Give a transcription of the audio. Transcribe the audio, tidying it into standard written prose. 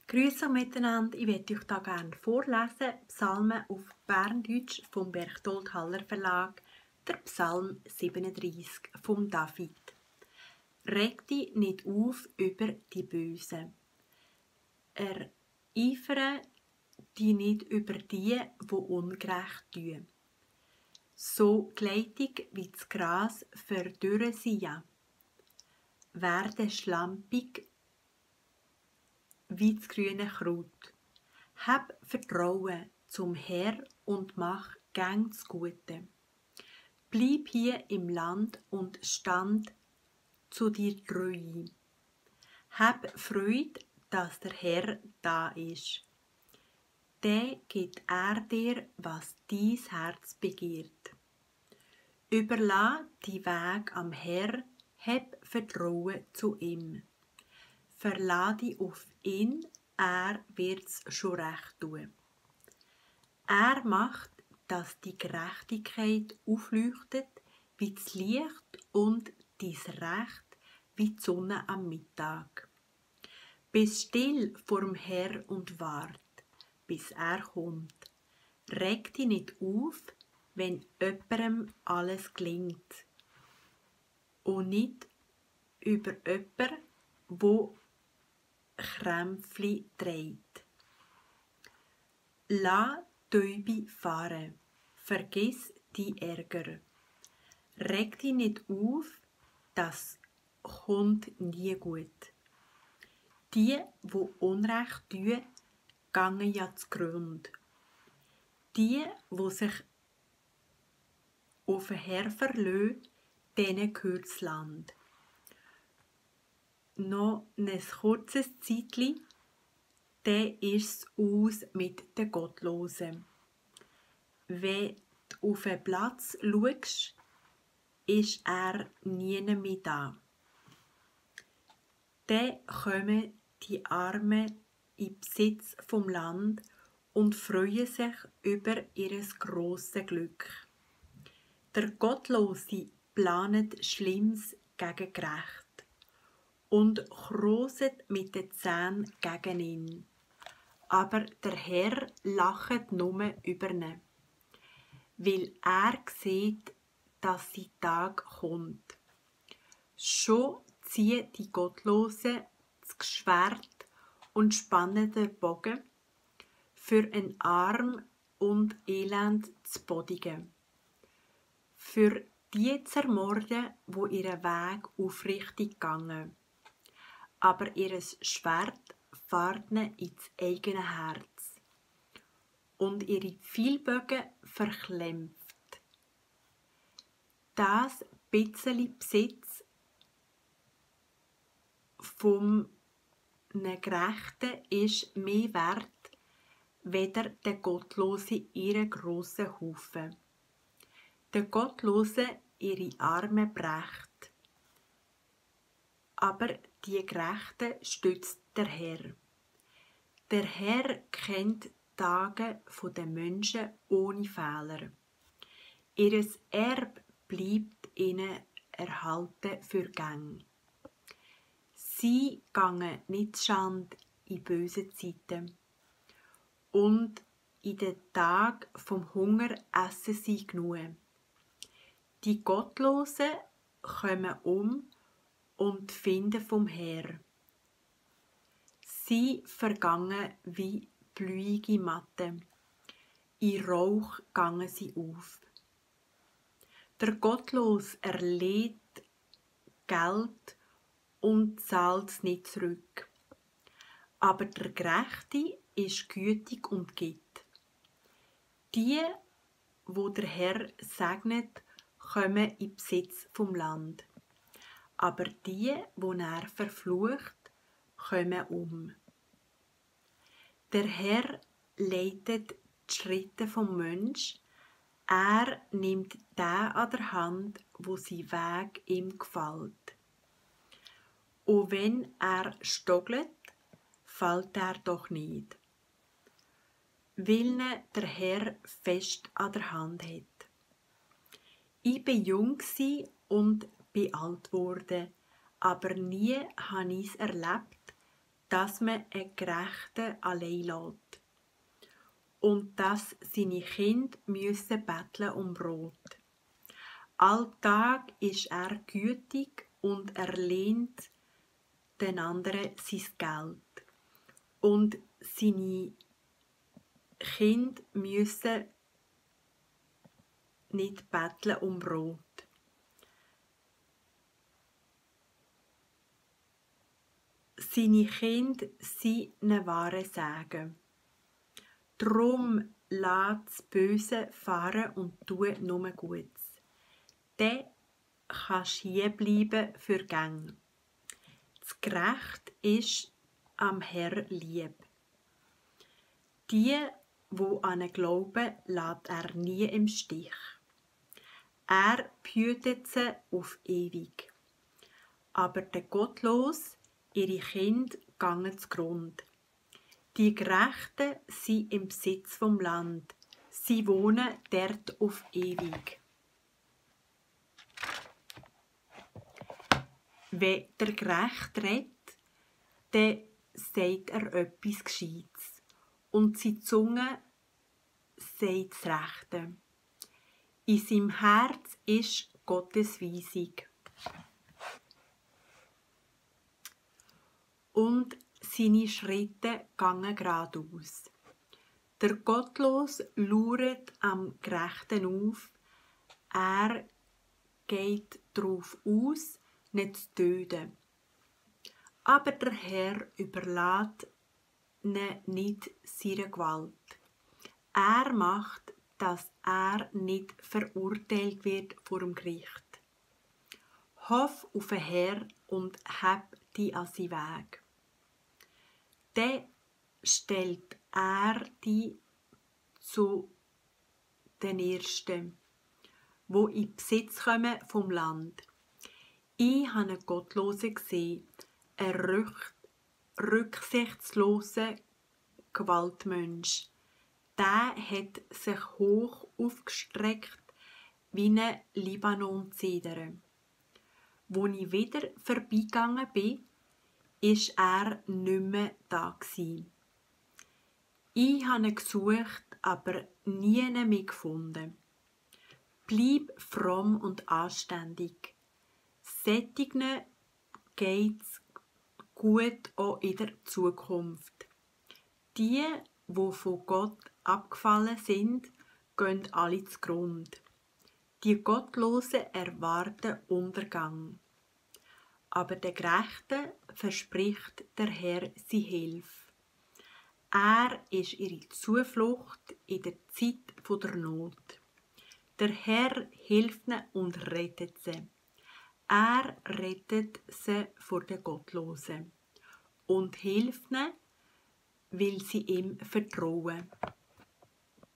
Grüße miteinander, ich werde euch da gerne vorlesen, Psalmen auf Berndeutsch vom Berchtold Haller Verlag, der Psalm 37 vom David. Reg dich nicht auf über die Bösen. Ereifere dich nicht über die ungerecht tun. So gleitig wie das Gras verdürren sie ja. Werde schlampig wie das grüne Kraut. Hab Vertrauen zum Herr und mach gern das Gute. Bleib hier im Land und stand zu dir treu. Hab Freude, dass der Herr da ist. Der gibt er dir, was dein Herz begehrt. Überlass die Weg am Herr, hab Vertrauen zu ihm. Verlass dich auf ihn, er wird's schon recht tun. Er macht, dass die Gerechtigkeit aufleuchtet wie das Licht und dies Recht wie die Sonne am Mittag. Bist still vorm Herr und wart, bis er kommt. Reg dich nicht auf, wenn jemandem alles gelingt. Und nicht über jemanden, wo Krämpfli trägt. Lass Täube fahren, vergiss die Ärger. Reg dich nicht auf, das kommt nie gut. Die Unrecht tun, gehen ja zugrunde. Die sich auf den Herr verlassen, denen gehört das Land. Noch ein kurzes Zeitchen, dann ist es aus mit den Gottlosen. Wenn du auf den Platz schaust, ist er nie mehr da. Dann kommen die Armen in Besitz vom Land und freuen sich über ihr grosses Glück. Der Gottlose planet Schlimmes gegen Gerecht und kroset mit den Zähnen gegen ihn. Aber der Herr lachet nur über ihn, weil er sieht, dass sein Tag kommt. Schon ziehen die Gottlosen das Schwert und spannen den Bogen, für ein Arm und Elend zu bodigen, für die zu ermorden, wo ihren Weg aufrichtig gangen. Aber ihr Schwert fährt ihnen ins eigene Herz und ihre Pfeilbögen verklemmt. Das bisschen Besitz vom Gerechten ist mehr wert, weder der Gottlose ihren grossen Haufen. Der Gottlose ihre Arme brächt, aber die Gerechten stützt der Herr. Der Herr kennt die Tage der Menschen ohne Fehler. Ihres Erb bleibt ihnen erhalten für Gäng. Sie gangen nicht Schand in bösen Zeiten. Und in den Tagen vom Hunger essen sie genug. Die Gottlosen kommen und finden vom Herr. Sie vergangen wie bläuige Matten. In Rauch gangen sie auf. Der Gottlos erlädt Geld und zahlt es nicht zurück. Aber der Gerechte ist gütig und gibt. Die, wo der Herr segnet, kommen in Besitz vom Land. Aber die, wo er verflucht, kommen Der Herr leitet die Schritte vom Mensch. Er nimmt den an der Hand, wo sein Weg ihm gefällt. Und wenn er stoggelt, fällt er doch nicht, weil ihn der Herr fest an der Hand hat. Ich bin jung und bin alt geworden, aber nie habe ich es erlebt, dass man einen Gerechten allein lässt und dass seine Kinder müssen betteln um Brot. Alltag ist er gütig und er lehnt den anderen sein Geld. Und seine Kinder müssen nicht betteln um Brot. Seine Kinder sind ein wahrer Segen. Drum lass das Böse fahren und tu nur Gutes. Dann kannst du hier bleiben für Gänge. Das Gerecht ist am Herr lieb. Die an ihn glauben, lässt er nie im Stich. Er behütet sie auf ewig. Aber der Gottlos, ihre Kinder, gehen zugrunde. Die Gerechten sind im Besitz vom Land. Sie wohnen dort auf ewig. Wenn der Gerechte redet, dann sagt er etwas Gescheites. Und seine Zunge sagt das Rechte. In seinem Herz ist Gottes Weisung. Und seine Schritte gehen geradeaus. Der Gottlos lauert am Gerechten auf. Er geht darauf aus, nicht zu töten. Aber der Herr überlässt ihn nicht seiner Gewalt. Er macht, dass er nicht verurteilt wird vor dem Gericht. Hoff auf den Herr und heb dich an seinen Weg. Dann stellt er dich zu den Ersten, wo in Besitz kommen vom Land. Ich habe einen Gottlosen gesehen, einen rücksichtslosen Gewaltmensch. Der hat sich hoch aufgestreckt wie eine Libanon-Zeder. Wo ich wieder vorbeigegangen bin, ist er nicht mehr da gewesen. Ich habe ihn gesucht, aber nie mehr gefunden. Bleib fromm und anständig. Sättigen geht's gut auch in der Zukunft. Die von Gott abgefallen sind, gehen alle zugrunde. Die Gottlosen erwarten Untergang. Aber der Gerechten verspricht der Herr seine Hilfe. Er ist ihre Zuflucht in der Zeit der Not. Der Herr hilft ihnen und rettet sie. Er rettet sie vor den Gottlosen und hilft ihnen, weil sie ihm vertrauen.